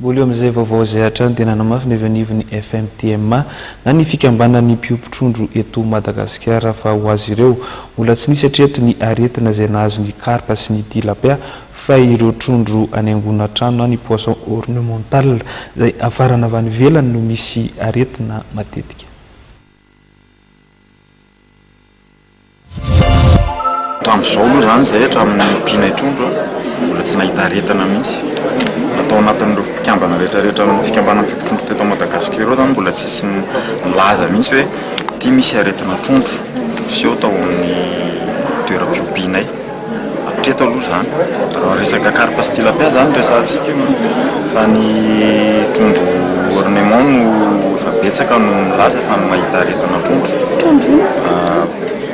Mbola eo amin'izay vaovao izay hatrany dia nanamafy ny avy anivon'ny FMTMA na ny fikambanan'ny mpiompy trondro eto Madagasikara fa ho azy ireo mbola tsy nisy hatreto ny aretina izay nahazo ny karpa sy ny tilapia fa ireo trondro any angonan-trano na ny poisson ornemental izay hafarana avy any ivelany no misy aretina matetika. Hatramin'izao aloha izany izahay hatramin'ny niompianay trondro mbola tsy nahita aretina mihitsy. Na tao anatin'ireo mpikambana rehetra rehetra amin'ny fikambanana mpiompy trondro teto Madagasikara ireo izany mbola tsisy nilaza mihitsy hoe ity misy aretina trondro niseho tao amin'ny toeram-piompianay. Hatreto aloha izany. Raha resaka carpe sy tilapia izany no resahantsika io fa ny trondro ornement no efa betsaka no milaza fa mahita aretina trondro. Trondro inona?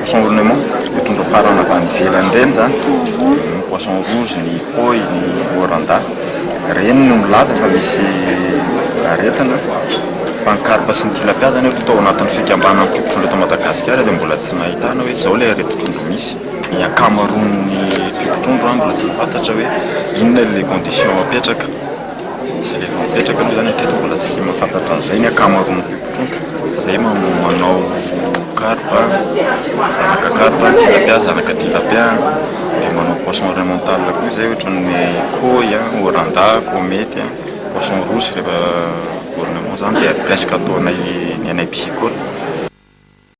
Poisson ornement, ilay trondro afarana avy any ivelany ireny izany. Ny poisson rouge, ny koi, ny oranda. Ireny no milaza fa misy aretina. Fa ny carpe sy ny tilapia izany aloha tao anatin'ny fikambanan'ny mpiompy trondro eto Madagasikara dia mbola tsy nahitana hoe izao ilay aretin-trondro misy. Ny ankamaroan'ny mpiompy trondro mbola tsy mahafantatra hoe inona ilay condition apetraka. Izay ilay efa mipetraka aloha izany hatreto mbola tsy mahafantatra an'izay ny ankamaroan'ny mpiompy trondro. Izay manao carpe, zanaka carpe, tilapia, zanaka tilapia, dia manao poisson ornemental koa izay ohatran'ny koi, oranda, komety, poisson rouge rehefa ornement izany dia presque ataonay ny anay piscicole.